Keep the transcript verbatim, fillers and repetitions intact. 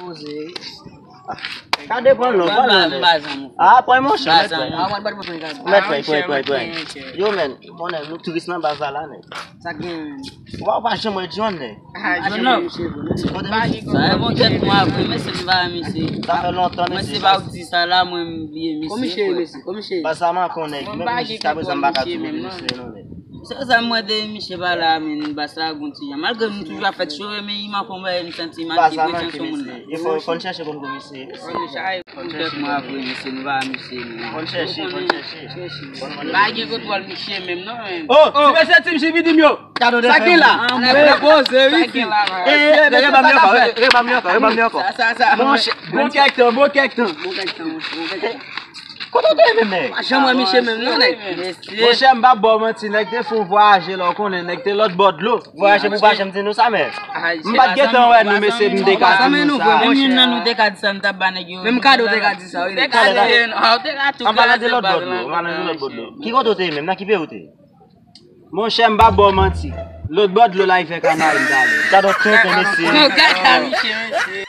Poze. Ka depann non, pran non, nèg. Ah, pran monchè, mèt pran. Mèt pran, pran, pran, pran. Yo, men, konnen nou tris nan baz la, la, nèg. Sa k gen, men? Ou pa, ou pa janm wè John, nèg. Ah, John, non. Kote misye? Sa e bon kèk mwa vre, mesye, m pa wè misye. Sa fè lontan, mesye. Mwen se pa w di sa la, mwen m bliye misye. Kòman misye ye, mesye? Kòman misye ye? Baz sa manke w, nèg. Menm jiskaprezan, m pa ka twouve misye, non, nèg. Se sa m mande misye pa la, men baz sa gon ti jan. Malgre nou toujou ap fè ti show, men li manke yon bagay, m santi manke presyon sou moun nan. Fò n chèche konn kou misye. Fò n chèche. Kèk mwa vre, misye, nou pa misye, non. Fò n chèche, fò n chèche. Pa gen kontwòl misye menm, non, men. Oh, ti mesye Team J V D m yo. Sa ki la? Repoze, wi, fi. Reban m yo ankò, reban m yo ankò, reban m yo ankò. Monchè, bon kèk tan, bon kèk tan. Bon kèk tan, monchè, bon kèk tan. Kote w te ye menm, nèg? Pa janm wè misye menm, non, nèg. Monchè, m p ap ba w manti, nèg te fè yon vwayaje la, w konnen, nèg te lòt bò dlo. Vwayaje pou pa janm di nou sa, men. M pa t gentan wè nou, mesye, m te ka di nou sa. Menm youn nan nou te ka di sa, m t ap ba nèg yo. Menm kado te ka di sa, wi. Te ka di, ou te ka tou. An palan de lòt bò dlo, an palan de lòt bò dlo. Ki kote w te ye menm? Nan ki peyi w te ye? Monchè, m p ap ba w manti. Lòt bò dlo la, rivyè Kanayi m t ale. Gad yon tenten, mesye. Gad sa, misye, mesye.